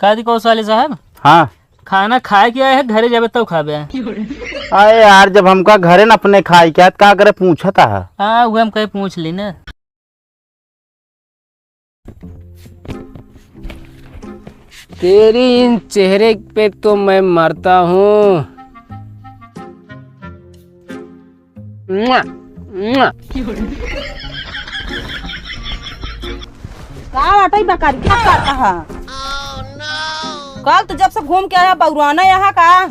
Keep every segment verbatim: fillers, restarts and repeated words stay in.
का दी कौशल्या साहब? हाँ। खाना खाए के आए है, घरे जाबे तब खाबे। अरे यार, जब हमका घरे न अपने खाए के आए, त का करे पूछत है? हाँ, उहे हम कहे पूछ ली ना। तेरी इन चेहरे पे तो मैं मरता हूँ। मुआ, मुआ। का बाटई बकारी, का करता है? कल तो जब से घूम के आया, बउराना यहाँ का?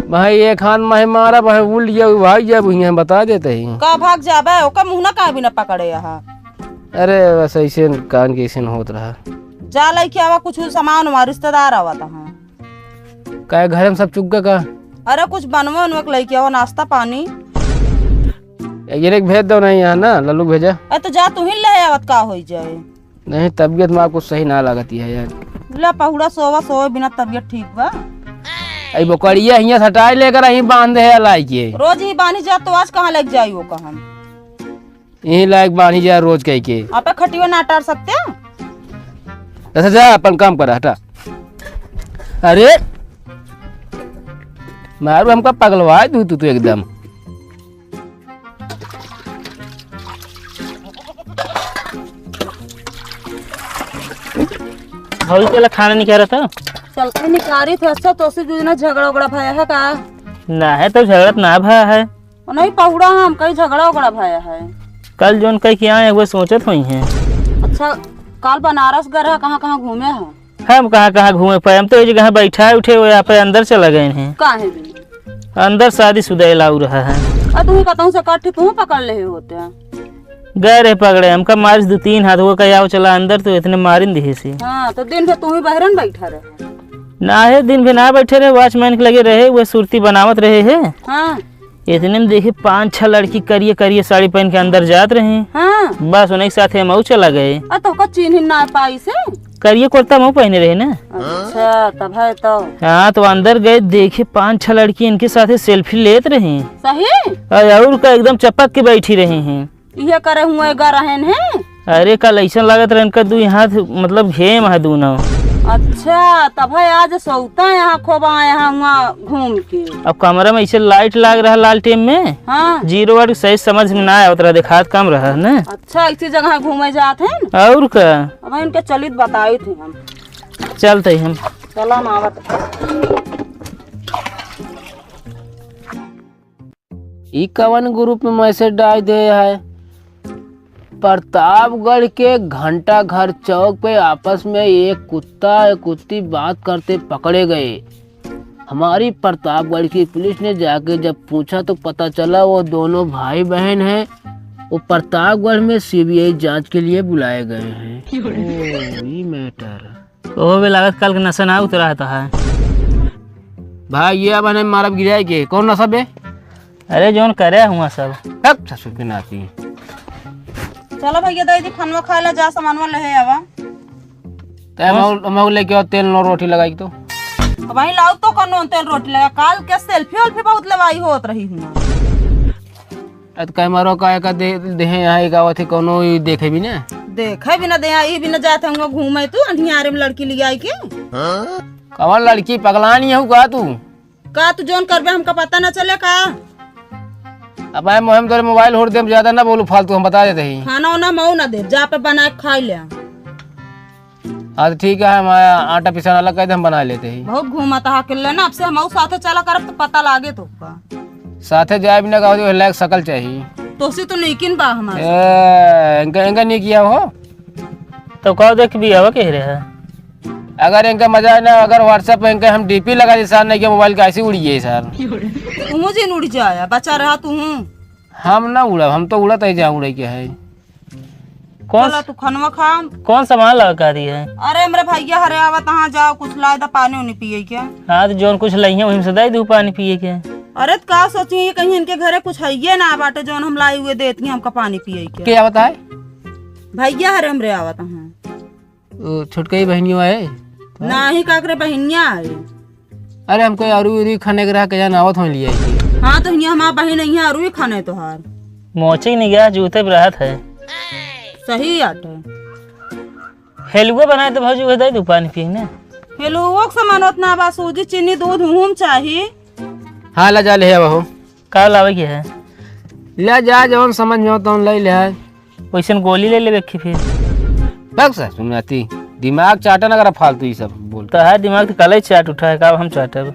भाई, एक हाथ माहे मारा, भाई, उल्ट जाऊ, भाग जाबू, हियाँ बता देते ही। का भाग जाबे? ओकर मुँह ना काहे बिना पकड़े यहाँ? अरे, बस ऐसे कान के ऐसे होत रहा। जा लइके आवा कुछ सामान, हमार रिश्तेदार आवत हैं। काहे, घर में सब चुक गए का? अरे, कुछ बनवा उनवा के लइके आवा, नाश्ता पानी। ये रे, भेज दो नहीं यहाँ ना, लल्लू भेजा। अरे, तो जा, तू ही ले आवत का होई जाए। नहीं, तबीयत में कुछ सही ना लागत है यार। ले पहुड़ा, सोवा, सोवे बिना तबीयत ठीक बा? आई बोकड़िया हियाँ सटाई लेकर यहीं बांध दे है लाई के। रोज ही बांधी जा, तो आज कहाँ लेके जाई वो कहन? यहीं लायक बांधी जा रोज कह के। आप खटियो ना टार सकते हैं? ऐसा जा, अपन काम करा, हटा। अरे, मारू हमका पगलवा दू तू, तू एकदम। भौजी चला खाना निकारा था। चलते निकारी थे। अच्छा, तोसे जो ना झगड़ा उगड़ा भया है का? ना है, तो झगड़ा तो ना भया है। नहीं पहुड़ा, हम कहीं झगड़ा उगड़ा भया है। कल जोन कह के आए, वो सोचत हुई हैं। अच्छा, कल बनारस गए रहा, कहाँ कहाँ घूमे हो? हम कहाँ कहाँ घूमे पाए, हम तो ये जगह बैठा उठे हुए यहाँ पे अंदर चला गए हैं। काहे भी? अंदर शादीशुदा अलाउ रहा है। और तुम्हें कहता हूँ से काठी तू पकड़ ले होते हैं। गए रहे पकड़े, हमका मारिस दो तीन हाथ, वो कहे, "आओ चला अंदर," तो इतने मारिन दिहे से। हाँ, तो दिन भर तू ही बहरन बैठा रहे। ना है, दिन भर ना बैठे रहे, वॉचमैन के लगे रहे, वो सुरती बनावत रहे है। हाँ। इतने में देखी पाँच छह लड़की करिए करिए साड़ी पहन के अंदर जात रही। हाँ। बस उन्हीं के साथे हम चला गए। आ, तो का चीन्ह ना पाई से? करिए कुर्ता मऊ पहने रहे ना। अच्छा, तब है तो। हाँ, तो अंदर गए, देखे पाँच छह लड़की इनके साथे सेल्फी लेत रही। सही? और, और का एकदम चपक के बैठी रही हैं। इहे करे हुए गा रहन हैं। अरे, कल ऐसन लागत रहे इनका दुई हाथ, मतलब, घेम है दूनो। अच्छा, तब है आज सौता यहाँ खूब आए हैं हुआ घूम के। अब कमरा में ऐसे लाइट लाग रहा लालटेन में। हाँ। जीरो वाट सही समझ में ना आवत रहा, देखात कम रहा ना। अच्छा, इसी जगह घूमे जात हैं। और का? अब इनके चलित बताई थे हम। चलते ही हम। चला ना आवत। ई कवन ग्रुप में मैसेज डाल दे है? प्रतापगढ़ के घंटा घर चौक पे आपस में एक कुत्ता, एक कुत्ती बात करते पकड़े गए। हमारी प्रतापगढ़ की पुलिस ने जाके जब पूछा तो पता चला वो दोनों भाई बहन हैं। वो प्रतापगढ़ में सीबीआई जांच के लिए बुलाए गए हैं। ओ, ई मैटर। ओहो बे लागत काल के नशा ना उतरा है तोहार। भाई, ये अब हमें मारब गिराए के। कौन नशा बे? अरे, जौन करे हुआ सब। हट, ससुर के नाती। चलो भैया, दे दी खानवा खाए ला, जा सामानवा ले आवा। ते हम, हम लेके आओ तेल नौ रोटी लगाई तो। अब वहीं लाओ तो कौन नून तेल रोटी लगा। काल के सेल्फी वेल्फी बहुत लेवाई होत रही हुआ। अत कैमरो का एक दे, देहे यहाँ एक आवत है, कोनो ई देखे भी ना। देखे भी ना दे, ई भी ना जात है, हुआ घूमे तू, अंधियारे में लड़की ले आई के। कवन लड़की, पगलानी हऊ का तू? का तू जौन करबे हमका पता ना चले का? अब आए मोहम तोरे मोबाइल होड़ देम, ज्यादा ना बोलू फालतू, हम बता देते ही। खाना वाना मऊ ना दे, जा पे बना के खाई ले। हाँ, तो ठीक है, हम आ-, आटा पिसान अलग कर दे, हम बना लेते ही। बहुत घूमत हा अकेले ना, अब से हमहू साथे चला करब तो पता लागे तो का। साथे जाए बिना का होती, लायक शकल चाहिए। तोसे तो नीकिन बा हमारे। ए, इनका, इनका नहीं किया हो। तो का देख भी हवा कह रहे हैं? अगर इनका मजा है ना, अगर WhatsApp पे इनका हम डीपी लगा दी सार, नहीं के मोबाइल का ऐसे उड़ी है सार। तू मुझे उड़ जाया, बचा रहा तू। हम ना उड़ब, हम तो उड़त ही जा उड़े के है। कौन चला तू खनवा खा। कौन सामान लगा का रही है? अरे हमरे भैया हरे आवत, हाँ जाओ कुछ लाए दा पानी उनी पिए के। हाँ, तो जौन कुछ लइहे वही से दे दू पानी पिए के। अरे तो का सोची कहीं इनके घरे कुछ है ये ना बाटे जौन हम लाई हुए देती हमका पानी पिए के। के आवत है? भैया हरे हमरे आवत, हाँ। ओ, छोटका ही बहनियों आए? नाही काकरे बहनिया आए। अरे हमको अरुई उरुई खाने के रहा, के जान आवत हो लिया है। हाँ, तो हियाँ हमार बहिन है, हियाँ अरुई खाने तोहार। मोची निगाह जूते पे रहत है। सही आटे। हेलुआ बनाए तो भौजी, उहे दे दू पानी पिए ना। हेलुओ के सामान उतना बा, सूजी, चीनी, दूध, उहुम चाही। हाँ, ला जा, ले आवा हो। का लावे के है? ले जा, जौन समझ में हो तौन ले ले। वैसन गोली ले लेबे के फिर। बस, सुनाती दिमाग चाटा ना करा फालतू, ई सब बोल। तो है दिमाग तो कल ही चाट उठा है, का हम चाटब?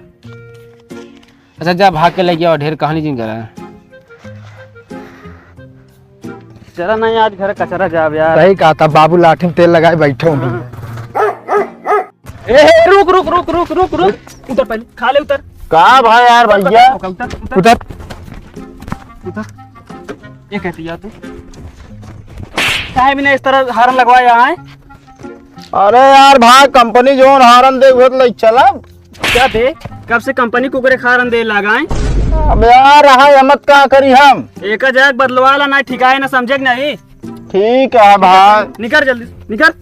अच्छा, जा भाग के लेके आओ, ढेर कहानी जिन करा। चला नहीं, आज घर कचरा जाब यार। सही कहा था बाबू, लाठी में तेल लगाए बैठे हूँ। ए, ए, रुक, रुक, रुक, रुक, रुक, रुक। उतर पहले, खा ले, उतर। का भाई यार, भैया? उतर, उतर, उतर। उतर। उतर। ये कहती यार तू। काहे बिना इस तरह हारन लगवाया है? अरे यार भाई, कंपनी जोन हारन दे, उहे तो ले चलब। क्या बे? कब से कंपनी कुकरे खारन दे लागाए? अब यार, रहा हिम्मत का करी हम। एका जाग बदलवा ला, ना ठिकाए ना समझे के नहीं। ठीक है भाई। निकर जल्दी, निकर।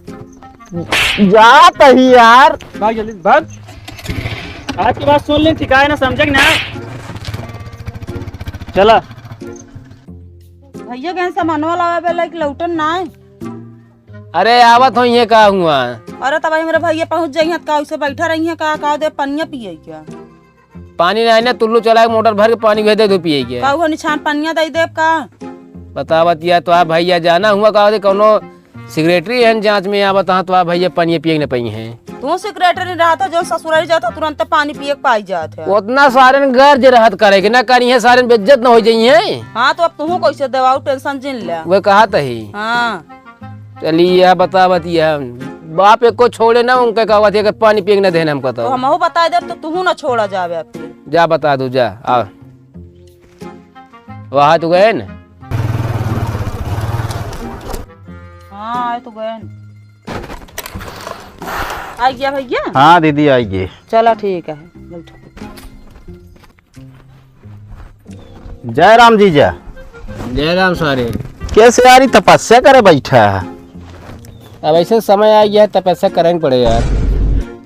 जात ही यार। भाग जल्दी, भाग। आज के बाद सुन ले, ठिकाए ना समझे के ना। चला। भैया गए सामानवा लावे बेला कि लौटन ना है। अरे आवत हो, ये का हुआ? अरे तब मेरे भैया पहुँच जाइए, का उसे बैठा रही है, का, का दे पनिया पिए क्या? पानी नहीं ना, टुल्लू चला के मोटर भर के पानी भेज दे दो पिए के। का वो निछान पनिया दे देब का? बतावत या तो आप भैया जाना हुआ का होते, कौनो सेक्रेटरी है जांच में आवत हाँ तो आप भैया पनिया पिए के न पई हैं। तू सेक्रेटरी रहत है, जो ससुरारी जात है, तुरंत पानी पिए के पाई जात है। उतना सारन गर्ज रहत करे के ना करी है, सारन बेइज्जत न हो जाई है। हाँ, तो अब तू कैसे देवाऊ टेंशन जिन ले। वो कहा तही। हाँ। चली यह बतावत यह बाप एको छोड़े ना, उनके कहवत है कि पानी पिए के ना देना हमको तो। तो हमहू बता देब तो तू ना छोड़ा जावे अब। जा बता दू, जा, आ। वहाँ तो गए न? हाँ, आए तो गए न। आ गया भैया? हाँ दीदी, आ गए। चला ठीक है, बैठो। जय राम जीजा। जय राम सारे। कैसे यार, ई तपस्या करे बैठा है? अब ऐसे समय आ गया है, तपस्या करे के पड़े यार।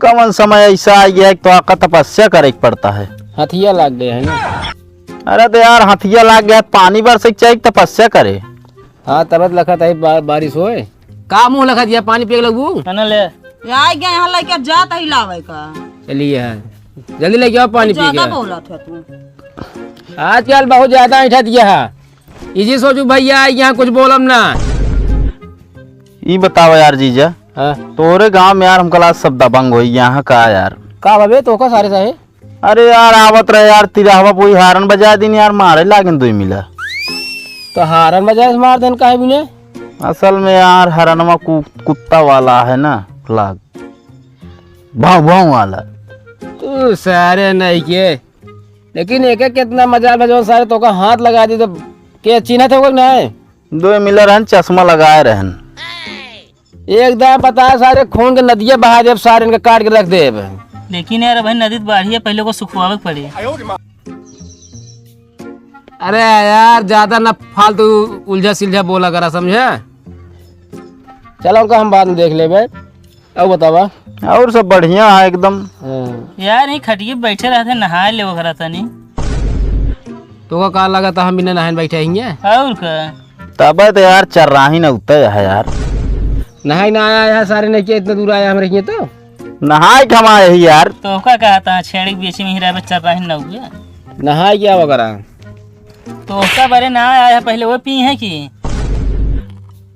कौन समय ऐसा आ गया है कि तो आपका तपस्या करे के पड़ता है? हथिया लाग गया है ना। अरे तो यार, हथिया लाग गया है, पानी बरसे के चाहिए कि तपस्या करे। हाँ, तब तो लखत है बा-, बारिश होए। का मुँह लखत या पानी पिए के लगबू? है ना ले। ये आ गया यहाँ लेके, अब जात ही लावे का। चलिए यार, जल्दी लेके आओ पानी पी ज्यादा के। बोलत है तू। आजकल बहुत ज्यादा ऐठा दिया है। इजी सोचू भैया, यहाँ कुछ बोलम ना। ई बतावा यार जीजा, हाँ। तोरे गाँव में यार हमका लाग सब दबंग होई, यहाँ का यार? का बा बे, तोका सारे साहे? अरे यार, आवत रहे यार, तिरहवा पे वही हारन बजा दिन यार, मारे लागेन दुई मिला। तो हारन बजाए से मार देन काहे बिने? असल में यार, हरनवा कु-, कुत्ता वाला है ना, लाग। भाव भाव वाला। तू सारे नहीं के, लेकिन एक एक कितना मजा बजाओ सारे, तोका हाथ लगा दी तो के चिन्हत होगा कि नहीं? दुई मिला रहन, चश्मा लगाए रहन। एकदम बता, सारे खून के नदिया बहा देब, सारे इनका काट के रख देब। लेकिन यार, भाई, नदी तो बाढ़ी है, पहले को सुखवावे के पड़े। अरे यार, ज्यादा ना फालतू उलझा सिलझा बोला करा, समझे? चलो, उनका हम बाद में देख लेबे। और बतावा? और सब बढ़िया है एकदम। हाँ। यार, ये खटिए बैठे रहते, नहाए ले ओकरा तनी। तोका का लगा था हम बिना नहाए बैठे ही हैं? और का? तबे तो यार चर्राही न उतय है यार। नहाई ना आया है सारे, नहीं किया इतना दूर आया हमरे किए तो। नहाई के हम आए ही यार। तोहका कहा था छेड़ी के बीच में ही रहबे, चर्राही न हुए। नहाई क्या वगैरह? तोहका बरे ना आया है, पहले वो पी है कि?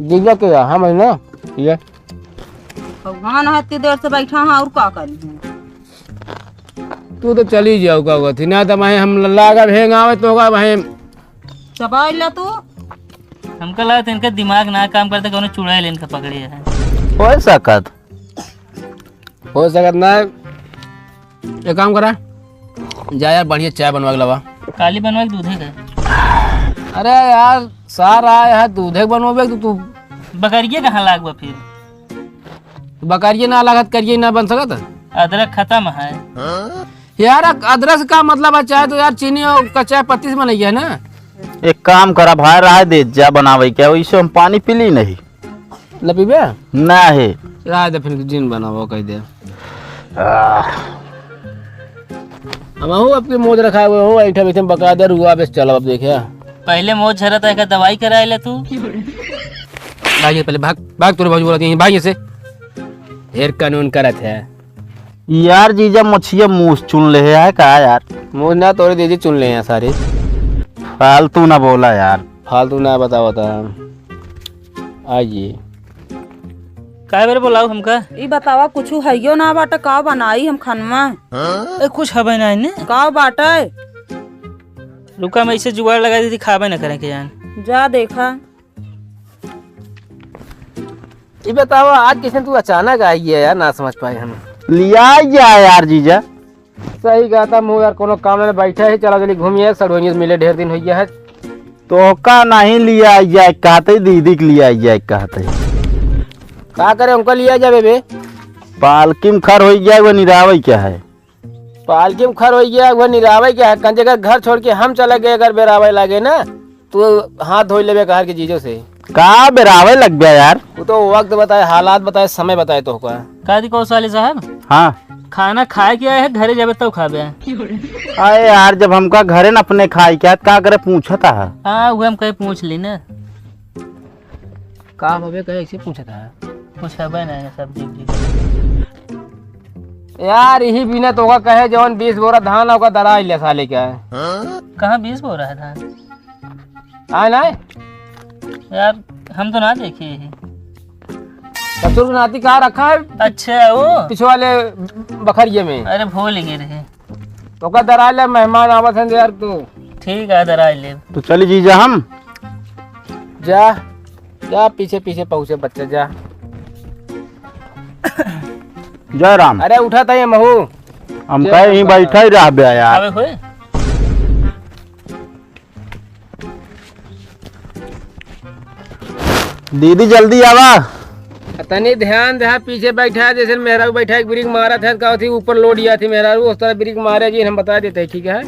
जीजा के हम है ना, ये। भगवान है, इतनी देर से बैठा है और का करी हूँ? तू तो चली जाओ का हुआ थी ना, तो मैं हम लागा भेंग आवे तो का भाई। चबाई ला तू। हमका लगा था इनका दिमाग ना काम करता, कौनो चुड़ैल इनका पकड़े है। हो सकत। हो सकत ना। एक काम करा, जा यार बढ़िया चाय बनवा के लावा। काली बनवा के दूधे का। अरे यार, सार आया है दूधे के बनवाबे तो तू। बकरिए कहाँ लागबा फिर? बकरिए ना लागत, करिए ना बन सकत। अदरक खत्म है। यार, अदरक से का मतलब है? चाय तो यार चीनी और कच्चा पत्ती से बनैया है ना। एक काम करा भाई, रह दे, जा बनावे के, वैसे हम पानी पी ली नहीं। न पीबे? ना है। रह दे, फिर जिन बनावो, कह दे। आह। हम आहू आपके मोज रखाए हुए हो, ऐठा बैठे बका दे, रुआ बेस चलो अब देखे। पहले मोज झरत है, का दवाई कराए ले तू? भाग ये पहले, भाग, भाग, तोरे भौजी बोला कि भाग ये से। ढेर कानून करत है। यार जीजा, मछिया मूस चुन ले है का यार? मूस ना, तोरे जीजी चुन ले हैं सारे। फालतू ना बोला यार। फालतू ना बतावा था। आइए। काहे बेरे बोलाऊ हमका? ई बतावा, कुछु हइयो ना बाटे, का बनाई हम खनवा? ए, कुछ हबे ना ने। का बाटे? रुका, हम ऐसे जुगाड़ लगा देती, खाबे ना करें के जान। जा देखा। ई बतावा, आज कैसे तू अचानक आई है यार, ना समझ पाए हम। लिया जा यार जीजा। सही कहता मुँह यार, कोनो काम में बैठा है, चला चली घूमिए, सड़ुआइये से मिले, ढेर दिन हो गया है। तो का नहीं लिया जाए कहते, दीदी के लिया जाए कहते। का करे उनका लिया जावे बे? पालकी में खर हो गया, वो निरावे क्या है? पालकी में खर हो गया, वो निरावे क्या है? कंजे का घर छोड़ के हम चले गए, अगर बेरावे लागे ना, तू हाथ धोई लेबे कहर के जीजो से। का बेरावे लग गया यार? वो तो वक्त बताए, हालात बताए, समय बताए तो का। का दी कौशल साहब? हाँ। खाना खाए के आए है, घरे जाबे तब खाबे। अरे यार, जब हमका घरे न अपने खाए के आए, का करे पूछता है? हाँ, वो हम कहीं पूछ ली ना। का हबे कहे ऐसे पूछता है? कुछ हबे नहीं, सब जीव जीव। यार, यही बिना तो का कहे जौन बीस बोरा धान ओका दराइ ले साले का। कहाँ बीस बोरा है धान? आए ना? यार, हम तो ना देखे ही। ससुर के नाती कहाँ रखा है? अच्छा, वो? पिछवाले बखरिये में। अरे, भूल गए रहे। तो का दराइ ले, मेहमान आवत हैं यार तू। ठीक है, दराइ ले। तो चली जीजा हम। जा, जा पीछे पीछे पहुँचे बच्चा, जा। जय राम। अरे उठा था ये महू। हम जय कहे राम ही बाबा। बैठा ही रहबे यार। अबे होए। दीदी जल्दी आवा। तनी ध्यान दे, पीछे बैठा है, जैसे मेहरारू बैठा है, ब्रेक मारत है, का होती ऊपर लोड या थी मेहरारू, उस तरह ब्रेक मारे जी, हम बता देते हैं, ठीक है?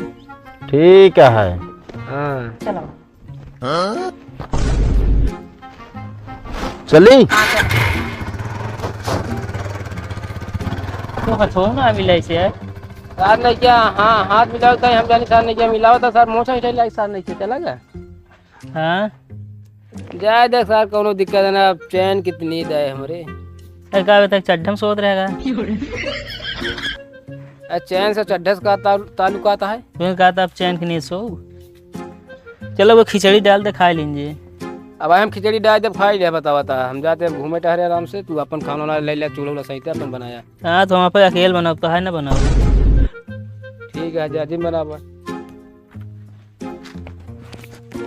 ठीक है। हाँ। चलो। चली? तो का छोड़ ना अभी ले से है। साथ नहीं क्या? हाँ, हाथ मिलाओ तो हम जानी साथ नहीं क्या मिलाओ तो सर मोछा उठा लाई साथ नहीं क्या चला गया? हाँ। जाए देख सर, कौनो दिक्कत है ना, चैन कितनी दे हमरे। अरे का अभी तक चड्ढम सोत रहेगा? अरे चैन से चड्ढे से का ताल-, ताल्लुकात है? तूने कहा था अब चैन के नहीं सो। चलो वो खिचड़ी डाल दे, खा लीजिए। अब हम खिचड़ी डाल दे, खा ले, बता, बता। हम जाते हैं घूमे टहरे आराम से, तू अपन खाना वाना ले ले, चूल्हा उल्हा सहित अपन बनाया। हाँ, तो वहाँ पे अकेल बनाओ, तो है ना बनाओ। ठीक है, जा, जिन बनावा।